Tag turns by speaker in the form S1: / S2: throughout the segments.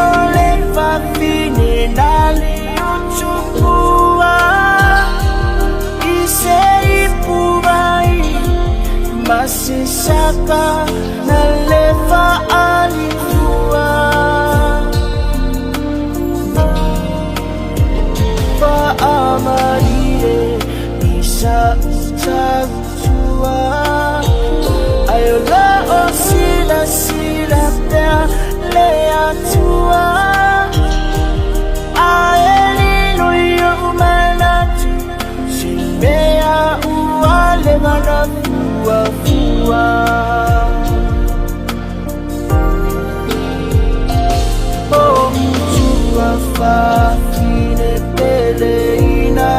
S1: o le fafine na liutupua i se ipuvai ma se saka na lefa alifua. Faamalie i sa tautua ai o la o silasila pea le Atua ae lilo i oʻu manatu se mea ua leva ona fuafua. O matua fafine peleina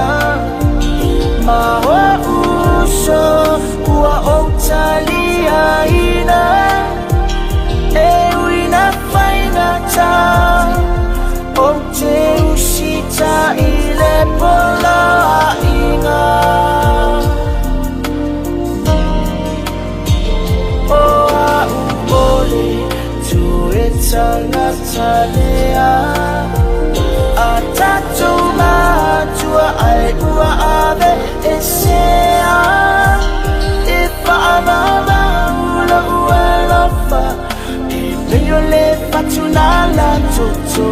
S1: ma oʻu uso ua ou taliaina e ui ina faigata ou te usitai le poloaiga. O a'u o le toe tagata lea a tatou matua ae ua aveesea e faavavau lou alofa e pei o le fatu na latoto.